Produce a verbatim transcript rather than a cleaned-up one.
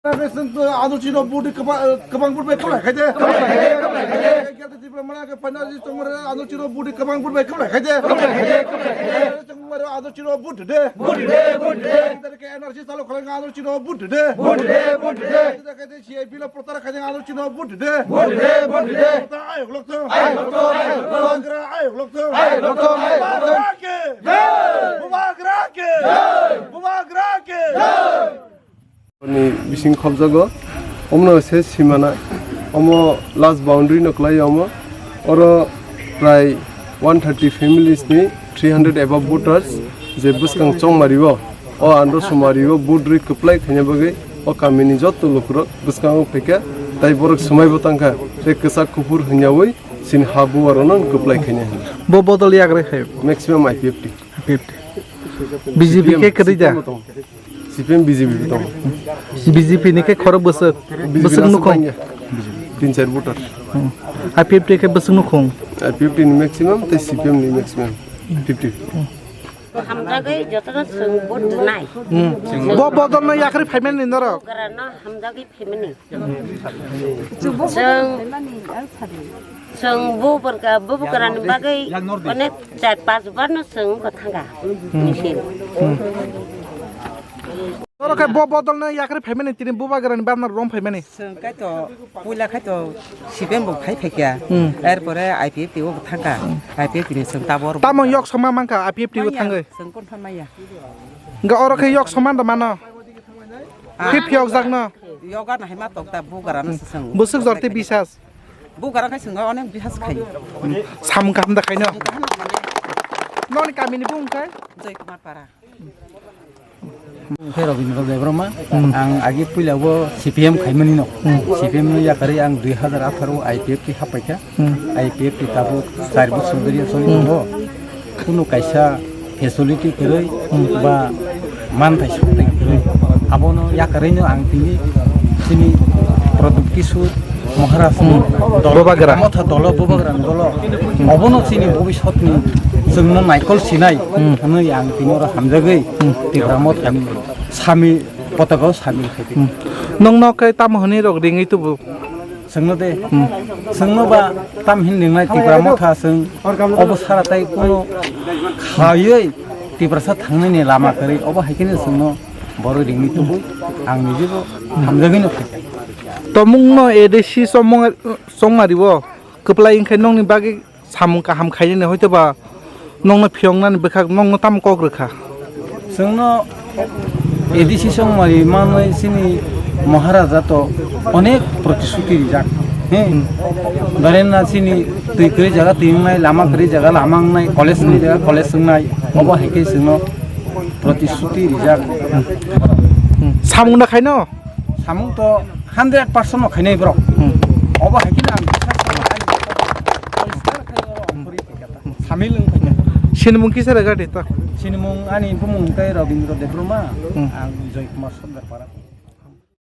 Ado chino budi kwbang, kwbang budi bai khlai khaide. Khlai khaide, khlai khaide. Khlai khaide, Tipra mana khe final ji tongmare ado chino budi kwbang budi bai khlai khaide. Khlai khaide, khlai khaide. Tongmare ado chino budi de. Budi de, budi de. Tari khe N R C chalo khlai ado chino budi de. Budi de, budi de. Tari khe C I P lo protara khaide ado chino budi de. Budi de, budi de. Protara ayok lokto. Ayok lokto, ayok lokto. Bubagra ayok lokto. Ayok lokto, ayok lokto. Bubagra ke. Jai. Bubagra ke. Jai. Bubagra ke. Jai. Ni bising khobjago, omno se simana, omo last boundary no kwlai omo, oro prai one thirty families ni three hundred above voters je bwskang chongmari o, o andro sumari o vote rwi kwplai khaina bagwi o kami ni jotto lukurok bwskango phaikha, tai borok swmai bo tangkha, tei kwchak kuphur hwnyaui chini ha buwa rokno kwplai khaina hwnwi. Bo bodol yakrwi khaio? Maximum I P F T. I P F T. B J P khe kwrwi da? C P M, B J P bo tongo. B J P ni khe khorok bwswk, B J P bwswk nukhung. Tin char voter. Hmm. I P F T khe bwswk nukhung. I P F T ni maximum tei C P M ni maximum fifty. Hamjagwi jotono chwng vote rwnai. Hmm. Bo bodol no yakrwi phaimani norok. Bubagra no hamjagwi phaimani. Chwng, chwng bubagra, bubagra ni bagwi onek char panch bar no chwng wngkha thangkha. Hmm. Misil. Hmm. Oro khe bo bodol no yakrwi phaimani, tini bubagra ni bana rom phaimani. Chwng kaitor puila kaitor C P M bo phai phaikha. Hmm. Erpore I P F T o thangkha. Hmm. I P F T ni chwng tabor. Tamo yok sama mankha I P F T o thangwi. Chwng konfirm maya. Ga oro khe yok sama da mano. Ah. Khe phiyok jak no. Yoga nahima tokta bubagra no chwng. Bwswk jorti bisas. Bubagra khe chwng onek bisas khai. Samung kaham da khaino. Noni kami ni bung khe? Joy Kumar Para. Khe Robindra Debbarma, hmm, ang agi puila bo C P M khaimani no. Hmm. C P M no yakarwi ang dui hazar atharo I P F T hapaikha. Hmm. I P F T tabuk char bosor dhoriya choli, hmm, tongo. Kunu kaisa facility kwrwi, hmm, ba manthai sukthai kwrwi. Abono yakarwi no ang tini chini Pradyot Kishore Maharaj ni, hmm, dolo, Bubagra. Motha dolo, Bubagra ni dolo. Hmm. Obono chini bobisot ni chwngno naikol sinai, hmm, hwnwi ang tini oro hamjagwi, hmm, Tipra Motha ni sami, potaka o sami khaidi. Hmm. Nwng no khe tamo hwnwi rok ringwi tubu? Chwngno de. Hmm. Chwngno ba tam hin ringnai Tipra Motha chwng obo sara tai kuno khayoi Tiprasa thangnani lama kwrwi obo hai kheno chwngno borok ringwi tubu, ang nijebo hamjagwi no khaikha. Tomungno A D C chongmung, chongmari o kwplai wngkhe nokni bagwi samung kaham khainani hoito ba nokno phiyoknani bwkhak nokno tamo kok rwkha? Chwngno A D C chongmari manwi chini Maharaja to onek protisruti rijak. He? Hmm. Barena chini twi kwrwi jaga twi wngnai, lama kwrwi jaga lama wngnai, college wngnai jaga college wngnai. Obo hai khe chwngno protisruti rijak. Hmm. Samung da khaino? Samung to hundred percent no khainai borok. Hmm. Obo hai khe ang samil wng khainai. Sinimung kisa rega de ta? Sinimung ani bumung tei Robindra Debbarma, hmm, ang Joy Kumar Sardar Para.